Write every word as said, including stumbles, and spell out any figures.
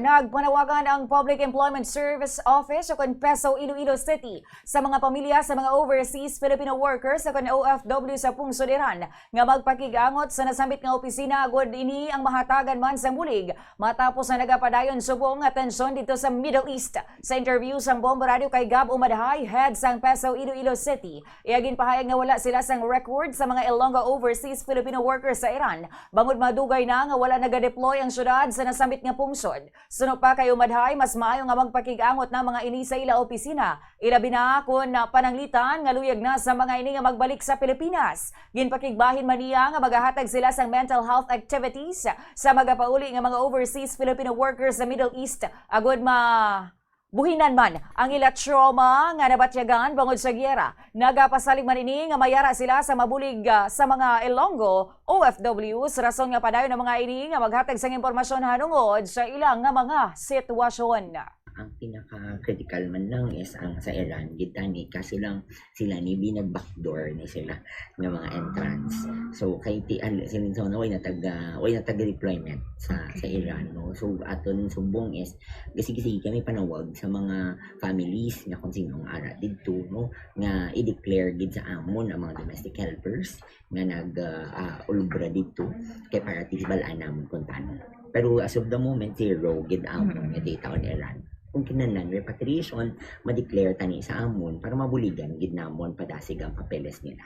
Nagpanawagan ang Public Employment Service Office o kon PESO Iloilo City sa mga pamilya sa mga overseas Filipino workers o kon O F W sa pungsod Iran nga magpakig-angot sa nasambit nga opisina agod ini ang mahatagan man sang bulig matapos ang nagapadayon subong nga tensyon didto sa Middle East. Sa interview sang Bombo Radio kay Gab Umadhay, head sang PESO Iloilo City, iya ginpahayag nga wala sila sang record sa mga Ilonggo overseas Filipino workers sa Iran bangod madugay na nga wala naga-deploy ang syudad sa nasambit nga pungsod. Suno pa kay Umadhay, mas maayo nga magpakig-angot na mga ini sa ila opisina, ilabi na kon, ah, pananglitan nga luyag na sa mga ini nga magbalik sa Pilipinas. Ginpakigbahin man niya nga magahatag sila sang mental health activities sa magapauli nga mga overseas Filipino workers sa Middle East agud mabuhinan man ang ila trauma nga nabatyagan bangod sa giyera. Nagapasalig man ini nga mayara sila sa mabulig, ah, sa mga Ilonggo O F Ws, rason nga padayon ang mga ini nga maghatag sang impormasyon hanungod sa ila nga mga sitwasyon. Ang pinaka-critical man lang is ang sa Iran, gid tani, kaso lang sila ni binabackdoor ni sila nga mga entrance. So, kay ti-, al-, sin-, so, na, way na tag, ah, way na tag deployment sa, sa Iran, no? So, aton subong is, gasi-gasi kami panawag sa mga families nga kung sino ang ara didto, no? Nga i-declare gid sa amon ang mga domestic helpers nga nag, ah, ah, ulubra didto, kay para at least bal-an namon kung tano. Pero as of the moment, zero gid amon nga data on Iran. Kung kinahanglan repatriation, ma-declare tani sa amon para mabuligan gid namon padasig ang papeles nila.